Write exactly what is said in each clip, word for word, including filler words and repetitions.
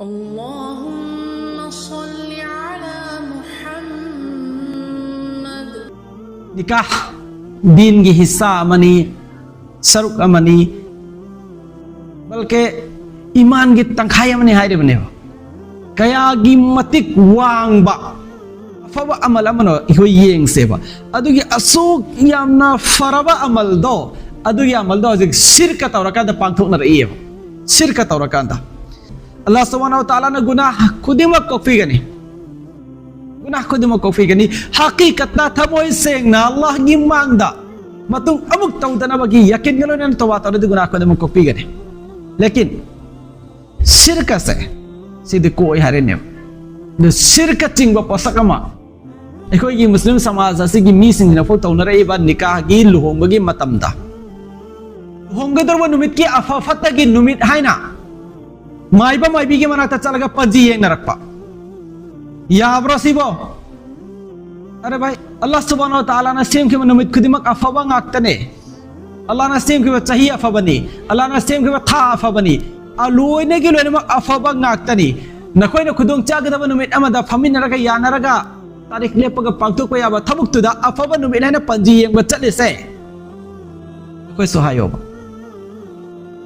اللهم صل على محمد. ꯅꯤꯀꯥꯍ ꯗꯤꯟꯒꯤ ꯍꯤꯁꯥ ꯑꯃꯅꯤ, ꯁꯔꯨꯛ ꯑꯃꯅꯤ, ꯕꯜꯀꯦ ꯏꯃꯥꯟꯒꯤ ꯇꯪꯈꯥꯏ ꯑꯃꯅꯤ ꯍꯥꯏꯔꯤꯕꯅꯦꯕ꯫ ꯀꯌꯥꯒꯤ ꯃꯇꯤꯛ ꯋꯥꯡꯕ ꯑꯐꯕ ꯑꯃꯜ ꯑꯃꯅꯣ ꯑꯩꯈꯣꯏ ꯌꯦꯡꯁꯦꯕ꯫ ꯑꯗꯨꯒꯤ ꯑꯁꯨꯛ ꯌꯥꯝꯅ ꯐꯔꯕ ꯑꯃꯜꯗꯣ, ꯑꯗꯨꯒꯤ ꯑꯃꯜꯗꯣ ꯍꯧꯖꯤꯛ ꯁꯤꯔꯀ ꯇꯧꯔꯀꯥꯟꯗ ꯄꯥꯡꯊꯣꯛꯅꯔꯛꯏꯑꯕ꯫ ꯁꯤꯔꯀ ꯇꯧꯔꯀꯥꯟꯗ ꯑꯜꯂꯥꯍ ꯁꯨꯕꯍꯥꯅꯍꯨ ꯋ ꯇꯥꯂꯥꯅ ꯒꯨꯅꯥꯍ ꯈꯨꯗꯤꯡꯃꯛ ꯀꯣꯛꯄꯤꯒꯅꯤ꯫ ꯒꯨꯅꯥꯍ ꯈꯨꯗꯤꯡꯃꯛ ꯀꯣꯛꯄꯤꯒꯅꯤ꯫ ꯍꯀꯤꯀꯠꯇ ꯊꯃꯣꯏ ꯁꯦꯡꯅ ꯑꯜꯂꯥꯍꯒꯤ ꯃꯥꯡꯗ ꯃꯇꯨꯡ ꯑꯃꯨꯛ ꯇꯧꯗꯅꯕꯒꯤ ꯌꯥꯀꯤꯟꯒ ꯂꯣꯏꯅꯅ ꯇꯧꯕ ꯇꯧꯔꯗꯤ ꯒꯨꯅꯥꯍ ꯈꯨꯗꯤꯡꯃꯛ ꯀꯣꯛꯄꯤꯒꯅꯤ꯫ ꯂꯦꯀꯤꯟ ꯁꯤꯔꯀꯁꯦ, ꯁꯤꯗꯤ ꯀꯣꯛꯏ ꯍꯥꯏꯔꯤꯅꯦꯕ꯫ ꯑꯗꯨ ꯁꯤꯔꯀ ꯆꯤꯡꯕ ꯄꯣꯠꯁꯛ ꯑꯃ ꯑꯩꯈꯣꯏꯒꯤ ꯃꯨꯁꯂꯤꯝ ꯁꯃꯥꯖ ꯑꯁꯤꯒꯤ ꯃꯤꯁꯤꯡꯁꯤꯅ ꯐꯥꯎ ꯇꯧꯅꯔꯛꯏꯕ ꯅꯤꯀꯥꯍꯒꯤ ꯂꯨꯍꯣꯡꯕꯒꯤ ꯃꯇꯝꯗ, ꯂꯨꯍꯣꯡꯒꯗꯧꯔꯕ ꯅꯨꯃꯤꯠꯀꯤ ꯑꯐ ꯐꯠꯇꯒꯤ ꯅꯨꯃꯤꯠ ꯍꯥꯏꯅ ꯃꯥꯏꯕ ꯃꯥꯏꯕꯤꯒꯤ ꯃꯅꯥꯛꯇ ꯆꯠꯂꯒ ꯄꯟꯖꯤ ꯌꯦꯡꯅꯔꯛꯄ꯫ ꯌꯥꯕ꯭ꯔꯣ ꯁꯤꯕꯣ? ꯑꯔꯦ ꯚꯥꯏ, ꯑꯜꯂꯥꯍ ꯁꯨꯕꯍꯥꯅꯍꯨ ꯋ ꯇꯥꯂꯥꯅ ꯁꯦꯝꯈꯤꯕ ꯅꯨꯃꯤꯠ ꯈꯨꯗꯤꯡꯃꯛ ꯑꯐꯕ ꯉꯥꯛꯇꯅꯦ꯫ ꯑꯜꯂꯥꯍꯅ ꯁꯦꯝꯈꯤꯕ ꯆꯍꯤ ꯑꯐꯕꯅꯤ, ꯑꯜꯂꯥꯍꯅ ꯁꯦꯝꯈꯤꯕ ꯊꯥ ꯑꯐꯕꯅꯤ, ꯑ, ꯂꯣꯏꯅꯒꯤ ꯂꯣꯏꯅꯃꯛ ꯑꯐꯕ ꯉꯥꯛꯇꯅꯤ꯫ ꯅꯈꯣꯏꯅ ꯈꯨꯗꯣꯡ ꯆꯥꯒꯗꯕ ꯅꯨꯃꯤꯠ ꯑꯃꯗ ꯐꯝꯃꯤꯟꯅꯔꯒ, ꯌꯥꯅꯔꯒ, ꯇꯥꯔꯤꯛ ꯂꯦꯞꯄꯒ ꯄꯥꯡꯊꯣꯛꯄ ꯌꯥꯕ ꯊꯕꯛꯇꯨꯗ ꯑꯐꯕ ꯅꯨꯃꯤꯠ ꯍꯥꯏꯅ ꯄꯟꯖꯤ ꯌꯦꯡꯕ ꯆꯠꯂꯤꯁꯦ꯫ ꯑꯩꯈꯣꯏꯁꯨ ꯍꯥꯏꯌꯣꯕ꯫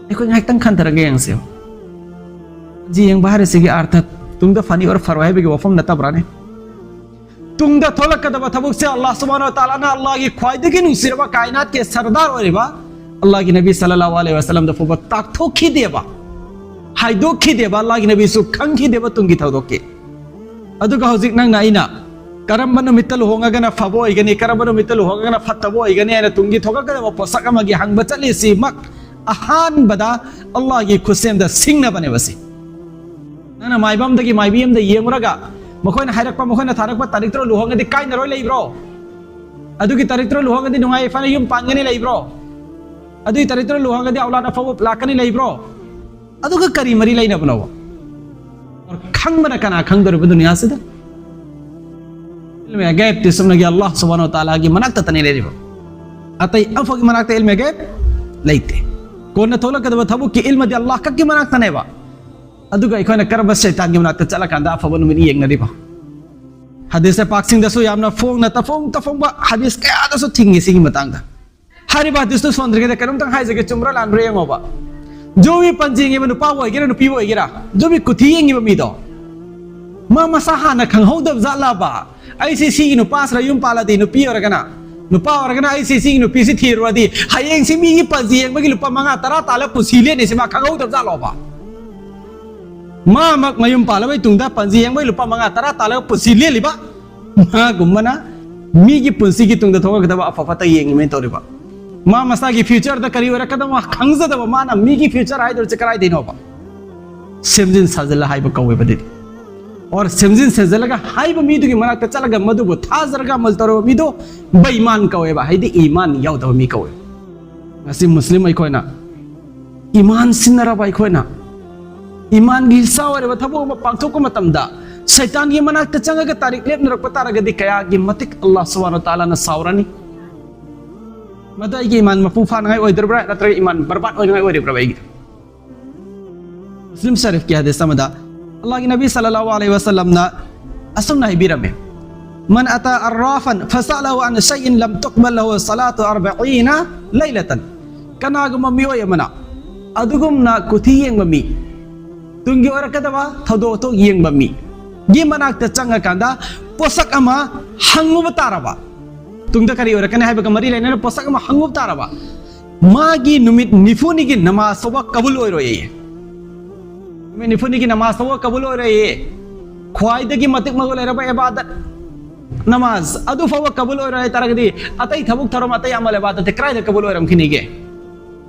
ꯑꯩꯈꯣꯏ ꯉꯥꯏꯍꯥꯛꯇꯪ ꯈꯟꯊꯔꯒ ꯌꯦꯡꯁꯦꯕ꯫ ꯄꯟꯖꯤ ꯌꯦꯡꯕ ꯍꯥꯏꯔꯤꯁꯤꯒꯤ ꯑꯥꯔꯊ ꯇꯨꯡꯗ ꯐꯅꯤ ꯑꯣꯔ ꯐꯔꯣꯏ ꯍꯥꯏꯕꯒꯤ ꯋꯥꯐꯝ ꯅꯠꯇꯕ꯭ꯔꯥꯅꯦ? ꯇꯨꯡꯗ ꯊꯣꯛꯂꯛꯀꯗꯕ ꯊꯕꯛꯁꯦ ꯑꯜꯂꯥꯍ ꯁꯨꯕꯍꯥꯅꯍꯨ ꯋ ꯇꯥꯂꯥꯅ ꯑꯜꯂꯥꯍꯒꯤ ꯈ꯭ꯋꯥꯏꯗꯒꯤ ꯅꯨꯡꯁꯤꯔꯕ ꯀꯥꯏꯅꯥꯠꯀꯤ ꯁꯔꯗꯥꯔ ꯑꯣꯏꯔꯤꯕ ꯑꯜꯂꯥꯍꯒꯤ ꯅꯕꯤ ꯁꯜꯂꯜꯂꯥꯍꯨ ꯑꯂꯩꯍꯤ ꯋꯁꯜꯂꯝꯗ ꯐꯥꯎꯕ ꯇꯥꯛꯊꯣꯛꯈꯤꯗꯦꯕ, ꯍꯥꯏꯗꯣꯛꯈꯤꯗꯦꯕ, ꯑꯜꯂꯥꯍꯒꯤ ꯅꯕꯤꯁꯨ ꯈꯪꯈꯤꯗꯦꯕ ꯇꯨꯡꯒꯤ ꯊꯧꯗꯣꯛꯀꯤ꯫ ꯑꯗꯨꯒ ꯍꯧꯖꯤꯛ ꯅꯪꯅ ꯑꯩꯅ ꯀꯔꯝꯕ ꯅꯨꯃꯤꯠꯇ ꯂꯨꯍꯣꯡꯉꯒꯅ ꯐꯕ ꯑꯣꯏꯒꯅꯤ, ꯀꯔꯝꯕ ꯅꯨꯃꯤꯠꯇ ꯂꯨꯍꯣꯡꯉꯒꯅ ꯐꯠꯇꯕ ꯑꯣꯏꯒꯅꯤ ꯍꯥꯏꯅ ꯇꯨꯡꯒꯤ ꯊꯣꯛꯂꯛꯀꯗꯕ ꯄꯣꯠꯁꯛ ꯑꯃꯒꯤ ꯍꯪꯕ ꯆꯠꯂꯤꯁꯤꯃꯛ ꯑꯍꯥꯟꯕꯗ ꯑꯜꯂꯥꯍꯒꯤ ꯈꯨꯠꯁꯦꯝꯗ ꯁꯤꯡꯅꯕꯅꯦꯕ ꯁꯤ꯫ ꯅꯪꯅ ꯃꯥꯏꯕꯝꯗꯒꯤ ꯃꯥꯏꯕꯤ ꯑꯃꯗ ꯌꯦꯡꯉꯨꯔꯒ ꯃꯈꯣꯏꯅ ꯍꯥꯏꯔꯛꯄ, ꯃꯈꯣꯏꯅ ꯊꯥꯔꯛꯄ ꯇꯥꯔꯤꯛ ꯇꯔꯨꯛ ꯂꯨꯍꯣꯡꯉꯗꯤ ꯀꯥꯏꯅꯔꯣꯏ ꯂꯩꯕ꯭ꯔꯣ? ꯑꯗꯨꯒꯤ ꯇꯥꯔꯤꯛ ꯇꯔꯨꯛ ꯂꯨꯍꯣꯡꯉꯗꯤ ꯅꯨꯡꯉꯥꯏ ꯌꯥꯏꯐꯅ ꯌꯨꯝ ꯄꯥꯟꯒꯅꯤ ꯂꯩꯕ꯭ꯔꯣ? ꯑꯗꯨꯒꯤ ꯇꯥꯔꯤꯛ ꯇꯔꯨꯛ ꯂꯨꯍꯣꯡꯉꯗꯤ ꯑꯧꯂꯥꯗ ꯑꯐꯕ ꯂꯥꯛꯀꯅꯤ ꯂꯩꯕ꯭ꯔꯣ? ꯑꯗꯨꯒ ꯀꯔꯤ ꯃꯔꯤ ꯂꯩꯅꯕꯅꯣꯕ? ꯈꯪꯕꯅ ꯀꯅꯥ ꯈꯪꯗꯣꯔꯤꯕ ꯗꯨꯅꯤꯌꯥꯁꯤꯗ? ꯏꯜꯃꯦ ꯒꯥꯏꯕꯇꯤ ꯁꯨꯞꯅꯒꯤ ꯑꯜꯂꯥꯍ ꯁꯨꯕꯍꯥꯅꯍꯨ ꯋ ꯇꯥꯂꯥꯒꯤ ꯃꯅꯥꯛꯇ ꯇꯅꯤ ꯂꯩꯔꯤꯕ꯫ ꯑꯇꯩ ꯑꯃꯐꯥꯎꯒꯤ ꯃꯅꯥꯛꯇ ꯏꯜꯃꯦ ꯒꯥꯏꯕ ꯂꯩꯇꯦ꯫ ꯀꯣꯟꯅ ꯊꯣꯛꯂꯛꯀꯗꯕ ꯊꯕꯛꯀꯤ ꯏꯜꯃꯗꯤ ꯑꯜꯂꯥꯍ ꯈꯛꯀꯤ ꯃꯅꯥꯛꯇꯅꯦꯕ꯫ ꯑꯗꯨꯒ ꯑꯩꯈꯣꯏꯅ ꯀꯔꯝꯕ ꯁꯩꯇꯥꯟꯒꯤ ꯃꯅꯥꯛꯇ ꯆꯠꯂꯀꯥꯟꯗ ꯑꯐꯕ ꯅꯨꯃꯤꯠ ꯌꯦꯡꯅꯔꯤꯕ? ꯍꯗꯤꯁꯁꯦ ꯄꯥꯛꯁꯤꯡꯗꯁꯨ ꯌꯥꯝꯅ ꯐꯣꯡꯅ ꯇꯐꯣꯡ ꯇꯐꯣꯡꯕ ꯍꯗꯤꯁ ꯀꯌꯥꯗꯁꯨ ꯊꯤꯡꯉꯤ ꯁꯤꯒꯤ ꯃꯇꯥꯡꯗ꯫ ꯍꯥꯏꯔꯤꯕ ꯍꯗꯤꯁꯇꯨ ꯁꯣꯟꯗ꯭ꯔꯤꯉꯩꯗ ꯀꯩꯅꯣꯝꯇꯪ ꯍꯥꯏꯖꯒꯦ, ꯆꯨꯝꯕ꯭ꯔꯥ ꯂꯥꯟꯕ꯭ꯔꯥ ꯌꯦꯡꯉꯣꯕ꯫ ꯖꯨꯕꯤ ꯄꯟꯖꯤ ꯌꯦꯡꯉꯤꯕ ꯅꯨꯄꯥꯕꯨ ꯑꯣꯏꯒꯦꯔꯥ ꯅꯨꯄꯤꯕꯨ ꯑꯣꯏꯒꯦꯔꯥ, ꯖꯨꯕꯤ ꯀꯨꯊꯤ ꯌꯦꯡꯉꯤꯕ ꯃꯤꯗꯣ ꯃꯥ ꯃꯁꯥ ꯍꯥꯟꯅ ꯈꯪꯍꯧꯗꯕ ꯖꯥꯠꯂꯕ? ꯑꯩꯁꯤ ꯁꯤꯒꯤ ꯅꯨꯄꯥꯁꯤꯗ ꯌꯨꯝ ꯄꯥꯜꯂꯗꯤ, ꯅꯨꯄꯤ ꯑꯣꯏꯔꯒꯅ, ꯅꯨꯄꯥ ꯑꯣꯏꯔꯒꯅ ꯑꯩꯁꯤ ꯁꯤꯒꯤ ꯅꯨꯄꯤꯁꯤ ꯊꯤꯔꯨꯔꯗꯤ ꯍꯌꯦꯡꯁꯤ ꯃꯤꯒꯤ ꯄꯟꯖꯤ ꯌꯦꯡꯕꯒꯤ ꯂꯨꯄꯥ ꯃꯉꯥ ꯇꯔꯥ ꯇꯥꯜꯂꯒ ꯄꯨꯟꯁꯤ ꯂꯦꯟꯅꯤꯁꯤ ꯃꯥ ꯈꯪꯍꯧꯗꯕ ꯖꯥꯠꯂꯣꯕ? ꯃꯥꯃꯛ ꯃꯌꯨꯝ ꯄꯥꯜꯂꯕꯩ ꯇꯨꯡꯗ ꯄꯟꯖꯤ ꯌꯦꯡꯕꯩ ꯂꯨꯄꯥ ꯃꯉꯥ ꯇꯔꯥ ꯇꯥꯜꯂꯒ ꯄꯨꯟꯁꯤ ꯂꯦꯜꯂꯤꯕ ꯃꯥꯒꯨꯝꯕꯅ ꯃꯤꯒꯤ ꯄꯨꯟꯁꯤꯒꯤ ꯇꯨꯡꯗ ꯊꯣꯛꯂꯛꯀꯗꯕ ꯑꯐ ꯐꯠꯇ ꯌꯦꯡꯉꯤꯃꯦꯅ ꯇꯧꯔꯤꯕ꯫ ꯃꯥ ꯃꯁꯥꯒꯤ ꯐ꯭ꯌꯨꯆꯔꯗ ꯀꯔꯤ ꯑꯣꯏꯔꯛꯀꯗꯕ ꯈꯪꯖꯗꯕ ꯃꯥꯅ ꯃꯤꯒꯤ ꯐ꯭ꯌꯨꯆꯔ ꯍꯥꯏꯗꯣꯏꯁꯦ ꯀꯗꯥꯏꯗꯩꯅꯣꯕ? ꯁꯦꯝꯖꯤꯟ ꯁꯥꯖꯤꯜꯂ ꯍꯥꯏꯕ ꯀꯧꯋꯦꯕ ꯑꯗꯨꯗꯤ꯫ ꯑꯣꯔ ꯁꯦꯝꯖꯤꯟ ꯁꯥꯖꯤꯜꯂꯒ ꯍꯥꯏꯕ ꯃꯤꯗꯨꯒꯤ ꯃꯅꯥꯛꯇ ꯆꯠꯂꯒ ꯃꯗꯨꯕꯨ ꯊꯥꯖꯔꯒ ꯑꯃꯜ ꯇꯧꯔꯕ ꯃꯤꯗꯣ ꯕꯩꯃꯥꯟ ꯀꯧꯋꯦꯕ, ꯍꯥꯏꯗꯤ ꯏꯃꯥꯟ ꯌꯥꯎꯗꯕ ꯃꯤ ꯀꯧꯋꯦ꯫ ꯉꯁꯤ ꯃꯨꯁꯂꯤꯝ ꯑꯩꯈꯣꯏꯅ ꯏꯃꯥꯟ ꯁꯤꯟꯅꯔꯕ ꯑꯩꯈꯣꯏꯅ ꯏꯃꯥꯟꯒꯤ ꯍꯤꯁꯥ ꯑꯣꯏꯔꯕ ꯊꯕꯛ ꯑꯃ ꯄꯥꯡꯊꯣꯛꯄ ꯃꯇꯝꯗ ꯁꯩꯇꯥꯟꯒꯤ ꯃꯅꯥꯛꯇ ꯆꯪꯉꯒ ꯇꯥꯔꯤꯛ ꯂꯦꯞꯅꯔꯛꯄ ꯇꯥꯔꯒꯗꯤ ꯀꯌꯥꯒꯤ ꯃꯇꯤꯛ ꯑꯜꯂꯥꯍ ꯁꯨꯕꯍꯥꯅꯍꯨ ꯋ ꯇꯥꯂꯥꯅ ꯁꯥꯎꯔꯅꯤ꯫ ꯃꯗꯨ ꯑꯩꯒꯤ ꯏꯃꯥꯟ ꯃꯄꯨꯡ ꯐꯥꯅꯉꯥꯏ ꯑꯣꯏꯗꯣꯔꯤꯕ꯭ꯔꯥ ꯅꯠꯇ꯭ꯔꯒ ꯏꯃꯥꯟ ꯕꯔꯕꯥꯗ ꯑꯣꯏꯅꯉꯥꯏ ꯑꯣꯏꯔꯤꯕ꯭ꯔꯥ ꯑꯩꯒꯤ? ꯃꯨꯁꯂꯤꯝ ꯁꯔꯤꯐꯀꯤ ꯍꯗꯤꯁ ꯑꯃꯗ ꯑꯜꯂꯥꯍꯒꯤ ꯅꯕꯤ ꯁꯜꯂꯜꯂꯥꯍꯨ ꯑꯂꯩꯍꯤ ꯋꯁꯜꯂꯝꯅ ꯑꯁꯨꯝꯅ ꯍꯥꯏꯕꯤꯔꯝꯃꯤ, "ꯃꯟ ꯑꯇꯥ ꯑꯔ꯭ꯔꯥꯐꯟ ꯐꯁꯑꯂꯍꯨ ꯑꯟ ꯁꯩꯏꯟ ꯂꯝ ꯇꯨꯛꯕꯜ ꯂꯍꯨ ꯁꯂꯥꯇꯨ ꯑꯔꯕꯏꯅ ꯂꯩꯂꯇꯟ"꯫ ꯀꯅꯥꯒꯨꯝꯕ ꯃꯤꯑꯣꯏ ꯑꯃꯅ ꯑꯗꯨꯒꯨꯝꯅ ꯀꯨꯊꯤ ꯌꯦꯡꯕ ꯃꯤ, ꯇꯨꯡꯒꯤ ꯑꯣꯏꯔꯛꯀꯗꯕ ꯊꯧꯗꯣꯛ ꯋꯥꯊꯣꯛ ꯌꯦꯡꯕ ꯃꯤꯒꯤ ꯃꯅꯥꯛꯇ ꯆꯪꯉꯀꯥꯟꯗ ꯄꯣꯠꯁꯛ ꯑꯃ ꯍꯪꯉꯨꯕ ꯇꯥꯔꯕ, ꯇꯨꯡꯗ ꯀꯔꯤ ꯑꯣꯏꯔꯛꯀꯅꯤ ꯍꯥꯏꯕꯒ ꯃꯔꯤ ꯂꯩꯅꯅ ꯄꯣꯠꯁꯛ ꯑꯃ ꯍꯪꯉꯨꯕ ꯇꯥꯔꯕ, ꯃꯥꯒꯤ ꯅꯨꯃꯤꯠ ꯅꯤꯐꯨꯅꯤꯒꯤ ꯅꯃꯥꯖ ꯐꯥꯎꯕ ꯀꯕꯨꯜ ꯑꯣꯏꯔꯣꯏꯌꯦ꯫ ꯅꯨꯃꯤꯠ ꯅꯤꯐꯨꯅꯤꯒꯤ ꯅꯃꯥꯖ ꯐꯥꯎꯕ ꯀꯕꯨꯜ ꯑꯣꯏꯔꯣꯏꯌꯦ꯫ ꯈ꯭ꯋꯥꯏꯗꯒꯤ ꯃꯇꯤꯛ ꯃꯒꯨꯟ ꯂꯩꯔꯕ ꯏꯕꯥꯗꯠ ꯅꯃꯥꯖ ꯑꯗꯨ ꯐꯥꯎꯕ ꯀꯕꯨꯜ ꯑꯣꯏꯔꯣꯏ ꯍꯥꯏꯇꯥꯔꯒꯗꯤ ꯑꯇꯩ ꯊꯕꯛ ꯊꯧꯔꯝ, ꯑꯇꯩ ꯑꯃꯜ ꯏꯕꯥꯗꯠꯇꯤ ꯀꯗꯥꯏꯗ ꯀꯕꯨꯜ ꯑꯣꯏꯔꯝꯈꯤꯅꯤꯒꯦ?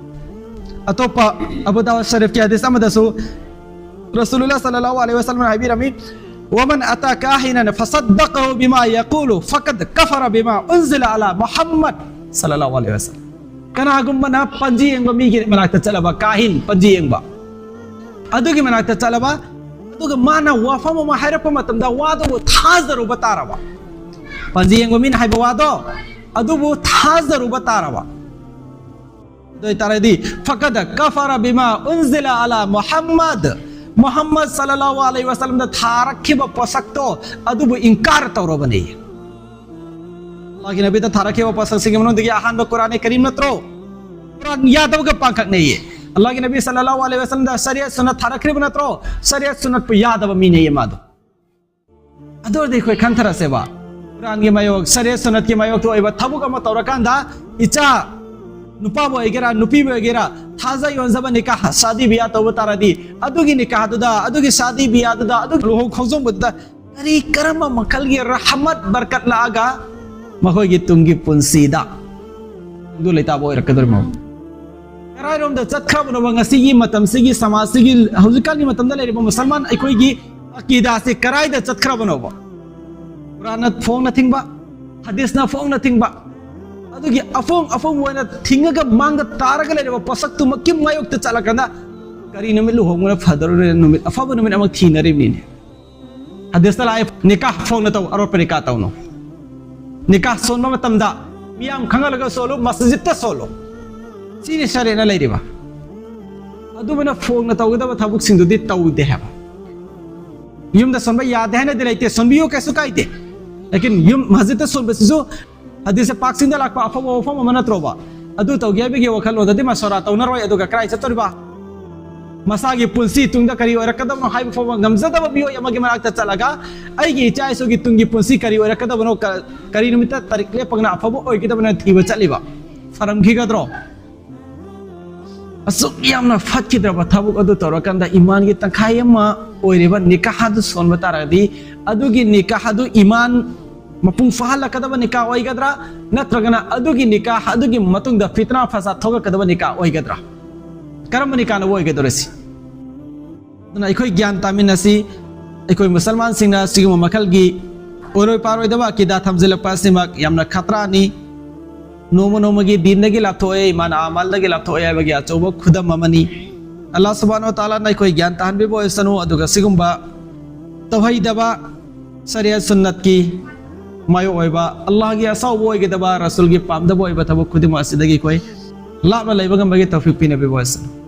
ꯑꯇꯣꯞꯄ ꯑꯕꯨ ꯗꯥꯎꯗ ꯁꯔꯤꯐꯀꯤ ꯍꯗꯤꯁ ꯑꯃꯗꯁꯨ ꯔꯁꯨꯂꯨꯜꯂꯥꯍ ꯁꯜꯂꯜꯂꯥꯍꯨ ꯑꯂꯩꯍꯤ ꯋꯁꯜꯂꯝꯅ ꯍꯥꯏꯕꯤꯔꯝꯃꯤ, "ꯋꯃꯟ ꯑꯇꯥ ꯀꯥꯍꯤꯅꯟ ꯐꯁꯗꯛꯀꯍꯨ ꯕꯤꯃꯥ ꯌꯀꯨꯂꯨ ꯐꯀꯗ ꯀꯐꯔ ꯕꯤꯃꯥ ꯎꯟꯖꯤꯂ ꯑꯂꯥ ꯃꯨꯍꯝꯃꯗ ꯁꯜꯂꯜꯂꯥꯍꯨ ꯑꯂꯩꯍꯤ ꯋꯁꯜꯂꯝ"꯫ ꯀꯅꯥꯒꯨꯝꯕꯅ ꯄꯟꯖꯤ ꯌꯦꯡꯕ ꯃꯤꯒꯤ ꯃꯅꯥꯛꯇ ꯆꯠꯂꯕ, ꯀꯥꯍꯤꯟ, ꯄꯟꯖꯤ ꯌꯦꯡꯕ, ꯑꯗꯨꯒꯤ ꯃꯅꯥꯛꯇ ꯆꯠꯂꯕ, ꯑꯗꯨꯒ ꯃꯥꯅ ꯋꯥꯐꯝ ꯑꯃ ꯍꯥꯏꯔꯛꯄ ꯃꯇꯝꯗ ꯋꯥꯗꯨꯕꯨ ꯊꯥꯖꯔꯨꯕ ꯇꯥꯔꯕ, ꯄꯟꯖꯤ ꯌꯦꯡꯕ ꯃꯤꯅ ꯍꯥꯏꯕ ꯋꯥꯗꯣ ꯑꯗꯨꯕꯨ ꯊꯥꯖꯔꯨꯕ ꯇꯥꯔꯕ, ꯑꯗꯨ ꯑꯣꯏꯇꯥꯔꯗꯤ, "ꯐꯀꯗ ꯀꯐꯔ ꯕꯤꯃꯥ ꯎꯟꯖꯤꯂ ꯑꯂꯥ ꯃꯨꯍꯝꯃꯗ", ꯃꯨꯍꯝꯃꯗ ꯁꯜꯂꯜꯂꯥꯍꯨ ꯑꯂꯩꯍꯤ ꯋꯥꯁꯜꯂꯝꯗ ꯊꯥꯔꯛꯈꯤꯕ ꯄꯣꯠꯁꯛꯇꯣ ꯑꯗꯨꯕꯨ ꯏꯟꯀꯥꯔ ꯇꯧꯔꯕꯅꯤ꯫ ꯑꯜꯂꯥꯍꯒꯤ ꯅꯕꯤꯗ ꯊꯥꯔꯛꯈꯤꯕ ꯄꯣꯠꯁꯛꯁꯤꯡꯒꯤ ꯃꯅꯨꯡꯗꯒꯤ ꯑꯍꯥꯟꯕ ꯀꯨꯔꯥꯟ ꯀꯔꯤꯝ ꯅꯠꯇ꯭ꯔꯣ? ꯀꯨꯔꯥꯟ ꯌꯥꯗꯕꯒ ꯄꯥꯡꯈꯛꯅꯩꯌꯦ꯫ ꯑꯜꯂꯥꯍꯒꯤ ꯅꯕꯤ ꯁꯜꯂꯜꯂꯥꯍꯨ ꯑꯂꯩꯍꯤ ꯋꯥꯁꯜꯂꯝꯗ ꯁꯔꯤꯌꯠ ꯁꯨꯟꯅꯠ ꯊꯥꯔꯛꯈ꯭ꯔꯤꯕ ꯅꯠꯇ꯭ꯔꯣ? ꯁꯔꯤꯌꯠ ꯁꯨꯟꯅꯠꯄꯨ ꯌꯥꯗꯕ ꯃꯤꯅꯦꯌꯦ ꯃꯥꯗꯣ꯫ ꯑꯗꯨ ꯑꯣꯏꯔꯗꯤ ꯑꯩꯈꯣꯏ ꯈꯟꯊꯔꯁꯦꯕ, ꯀꯨꯔꯥꯟꯒꯤ ꯃꯥꯌꯣꯛ, ꯁꯔꯤꯌꯠ ꯁꯨꯟꯅꯠꯀꯤ ꯃꯥꯌꯣꯛꯇ ꯑꯣꯏꯕ ꯊꯕꯛ ꯑꯃ ꯇꯧꯔꯀꯥꯟꯗ, ꯏꯆꯥ ꯅꯨꯄꯥꯕꯨ ꯑꯣꯏꯒꯦꯔꯥ ꯅꯨꯄꯤꯕꯨ ꯑꯣꯏꯒꯦꯔꯥ, ꯊꯥꯖ ꯌꯣꯟꯖꯕ ꯅꯤꯀꯥꯍ ꯁꯥꯗꯤ ꯕꯤꯌꯥ ꯇꯧꯕ ꯇꯥꯔꯗꯤ, ꯑꯗꯨꯒꯤ ꯅꯤꯀꯥꯍꯗꯨꯗ, ꯑꯗꯨꯒꯤ ꯁꯥꯗꯤ ꯕꯤꯌꯥꯗꯨꯗ, ꯑꯗꯨꯒꯤ ꯂꯨꯍꯣꯡ ꯈꯣꯡꯗꯣꯡꯕꯗꯨꯗ ꯀꯔꯤ ꯀꯔꯝꯕ ꯃꯈꯜꯒꯤ ꯔꯍꯃꯠ ꯕꯔꯀꯠ ꯂꯥꯛꯑꯒ ꯃꯈꯣꯏꯒꯤ ꯇꯨꯡꯒꯤ ꯄꯨꯟꯁꯤꯗ ꯇꯨꯡꯗꯨ ꯂꯩꯇꯥꯕ ꯑꯣꯏꯔꯛꯀꯗꯧꯔꯤꯃꯣ? ꯀꯔꯥꯏꯔꯣꯝꯗ ꯆꯠꯈ꯭ꯔꯕꯅꯣꯕ ꯉꯁꯤꯒꯤ ꯃꯇꯝꯁꯤꯒꯤ, ꯁꯃꯥꯖꯁꯤꯒꯤ, ꯍꯧꯖꯤꯛꯀꯥꯟꯒꯤ ꯃꯇꯝꯗ ꯂꯩꯔꯤꯕ ꯃꯨꯁꯜꯃꯥꯟ ꯑꯩꯈꯣꯏꯒꯤ ꯑꯀꯤꯗꯥꯁꯤ ꯀꯔꯥꯏꯗ ꯆꯠꯈ꯭ꯔꯕꯅꯣꯕ? ꯀꯨꯔꯥꯟꯅ ꯐꯣꯡꯅ ꯊꯤꯡꯕ, ꯍꯗꯤꯁꯅ ꯐꯣꯡꯅ ꯊꯤꯡꯕ, ꯑꯗꯨꯒꯤ ꯑꯐꯣꯡ ꯑꯐꯣꯡꯕ ꯑꯣꯏꯅ ꯊꯤꯡꯉꯒ ꯃꯥꯡꯗ ꯇꯥꯔꯒ ꯂꯩꯔꯕ ꯄꯣꯠꯁꯛꯇꯨꯃꯛꯀꯤ ꯃꯥꯌꯣꯛꯇ ꯆꯠꯂꯀꯥꯟꯗ ꯀꯔꯤ ꯅꯨꯃꯤꯠ ꯂꯨꯍꯣꯡꯕꯅ ꯐꯗꯧꯔꯤꯕꯅ ꯅꯨꯃꯤꯠ ꯑꯐꯕ ꯅꯨꯃꯤꯠ ꯑꯃ ꯊꯤꯅꯔꯤꯕꯅꯤꯅꯦ꯫ ꯍꯗꯤꯁꯇ ꯂꯥꯛꯑꯦ, ꯅꯤꯀꯥꯍ ꯐꯣꯡꯅ ꯇꯧ, ꯑꯔꯣꯠꯄ ꯅꯤꯀꯥꯍ ꯇꯧꯅꯨ꯫ ꯅꯤꯀꯥꯍ ꯁꯣꯟꯕ ꯃꯇꯝꯗ ꯃꯤꯌꯥꯝ ꯈꯪꯍꯜꯂꯒ ꯁꯣꯜꯂꯨ, ꯃꯁꯖꯤꯗꯇ ꯁꯣꯜꯂꯨ꯫ ꯁꯤꯅꯤ ꯁꯔꯦꯅ ꯂꯩꯔꯤꯕ꯫ ꯑꯗꯨꯃꯥꯏꯅ ꯐꯣꯡꯅ ꯇꯧꯒꯗꯕ ꯊꯕꯛꯁꯤꯡꯗꯨꯗꯤ ꯇꯧꯗꯦ ꯍꯥꯏꯕ꯫ ꯌꯨꯝꯗ ꯁꯣꯟꯕ ꯌꯥꯗꯦ ꯍꯥꯏꯅꯗꯤ ꯂꯩꯇꯦ, ꯁꯣꯟꯕꯤꯌꯨ ꯀꯩꯁꯨ ꯀꯥꯏꯗꯦ꯫ ꯂꯦꯀꯤꯟ ꯌꯨꯝ ꯃꯁꯖꯤꯗꯇ ꯁꯣꯟꯕꯁꯤꯁꯨ ꯍꯗꯤꯁꯁꯦ ꯄꯥꯛꯁꯤꯡꯗ ꯂꯥꯛꯄ ꯑꯐꯕ ꯋꯥꯐꯝ ꯑꯃ ꯅꯠꯇ꯭ꯔꯣꯕ? ꯑꯗꯨ ꯇꯧꯒꯦ ꯍꯥꯏꯕꯒꯤ ꯋꯥꯈꯜꯂꯣꯟꯗꯗꯤ ꯃꯁꯣꯔꯥ ꯇꯧꯅꯔꯣꯏ, ꯑꯗꯨꯒ ꯀꯗꯥꯏ ꯆꯠꯇꯣꯔꯤꯕ? ꯃꯁꯥꯒꯤ ꯄꯨꯟꯁꯤ ꯇꯨꯡꯗ ꯀꯔꯤ ꯑꯣꯏꯔꯛꯀꯗꯕꯅꯣ ꯍꯥꯏꯕ ꯐꯥꯎꯕ ꯉꯝꯖꯗꯕ ꯃꯤꯑꯣꯏ ꯑꯃꯒꯤ ꯃꯅꯥꯛꯇ ꯆꯠꯂꯒ ꯑꯩꯒꯤ ꯏꯆꯥ ꯏꯁꯨꯒꯤ ꯇꯨꯡꯒꯤ ꯄꯨꯟꯁꯤ ꯀꯔꯤ ꯑꯣꯏꯔꯛꯀꯗꯕꯅꯣ, ꯀ-, ꯀꯔꯤ ꯅꯨꯃꯤꯠꯇ ꯇꯥꯔꯤꯛ ꯂꯦꯞꯄꯒꯅ ꯑꯐꯕ ꯑꯣꯏꯒꯗꯕꯅꯣ ꯊꯤꯕ ꯆꯠꯂꯤꯕ? ꯐꯔꯝꯈꯤꯒꯗ꯭ꯔꯣ? ꯑꯁꯨꯛ ꯌꯥꯝꯅ ꯐꯠꯈꯤꯗ꯭ꯔꯕ ꯊꯕꯛ ꯑꯗꯨ ꯇꯧꯔꯀꯥꯟꯗ ꯏꯃꯥꯟꯒꯤ ꯇꯪꯈꯥꯏ ꯑꯃ ꯑꯣꯏꯔꯤꯕ ꯅꯤꯀꯥꯍ ꯑꯗꯨ ꯁꯣꯟꯕ ꯇꯥꯔꯒꯗꯤ, ꯑꯗꯨꯒꯤ ꯅꯤꯀꯥꯍ ꯑꯗꯨ ꯏꯃꯥꯟ ꯃꯄꯨꯡ ꯐꯥꯍꯜꯂꯛꯀꯗꯕ ꯅꯤꯀꯥꯍ ꯑꯣꯏꯒꯗ꯭ꯔꯥ, ꯅꯠꯇ꯭ꯔꯒꯅ ꯑꯗꯨꯒꯤ ꯅꯤꯀꯥꯍ ꯑꯗꯨꯒꯤ ꯃꯇꯨꯡꯗ ꯐꯤꯇꯅꯥ ꯐꯁꯥꯗ ꯊꯣꯛꯂꯛꯀꯗꯕ ꯅꯤꯀꯥꯍ ꯑꯣꯏꯒꯗ꯭ꯔꯥ? ꯀꯔꯝꯕ ꯅꯤꯀꯥꯍꯅ ꯑꯣꯏꯒꯗꯧꯔꯁꯤ? ꯑꯗꯨꯅ ꯑꯩꯈꯣꯏ ꯒ꯭ꯌꯥꯟ ꯇꯥꯃꯤꯟꯅꯁꯤ꯫ ꯑꯩꯈꯣꯏ ꯃꯨꯁꯜꯃꯥꯟꯁꯤꯡꯅ ꯁꯤꯒꯨꯝꯕ ꯃꯈꯜꯒꯤ ꯑꯣꯏꯔꯣꯏ ꯄꯥꯔꯣꯏꯗꯕ ꯑꯀꯤꯗꯥ ꯊꯝꯖꯤꯜꯂꯛꯄ ꯑꯁꯤꯃꯛ ꯌꯥꯝꯅ ꯈꯇ꯭ꯔꯥꯅꯤ꯫ ꯅꯣꯡꯃ ꯅꯣꯡꯃꯒꯤ ꯗꯤꯟꯗꯒꯤ ꯂꯥꯞꯊꯣꯛꯑꯦ, ꯏꯃꯥꯟ ꯑꯃꯜꯗꯒꯤ ꯂꯥꯞꯊꯣꯛꯑꯦ ꯍꯥꯏꯕꯒꯤ ꯑꯆꯧꯕ ꯈꯨꯗꯝ ꯑꯃꯅꯤ꯫ ꯑꯜꯂꯥꯍ ꯁꯨꯕꯍꯥꯅꯍꯨ ꯋ ꯇꯥꯂꯥꯅ ꯑꯩꯈꯣꯏ ꯒ꯭ꯌꯥꯟ ꯇꯥꯍꯟꯕꯤꯕ ꯑꯣꯏꯁꯅꯨ, ꯑꯗꯨꯒ ꯁꯤꯒꯨꯝꯕ ꯇꯧꯍꯩꯗꯕ ꯁꯔꯤꯌꯠ ꯁꯨꯟꯅꯠꯀꯤ ꯃꯥꯌꯣꯛ ꯑꯣꯏꯕ, ꯑꯜꯂꯥꯍꯒꯤ ꯑꯁꯥꯎꯕ ꯑꯣꯏꯒꯗꯕ, ꯔꯁꯨꯜꯒꯤ ꯄꯥꯝꯗꯕ ꯑꯣꯏꯕ ꯊꯕꯛ ꯈꯨꯗꯤꯡꯃꯛ ꯑꯁꯤꯗꯒꯤ ꯑꯩꯈꯣꯏ ꯂꯥꯞꯅ ꯂꯩꯕ ꯉꯝꯕꯒꯤ ꯇꯧꯐꯤꯛ ꯄꯤꯅꯕꯤꯕ ꯑꯣꯏꯁꯅꯨ꯫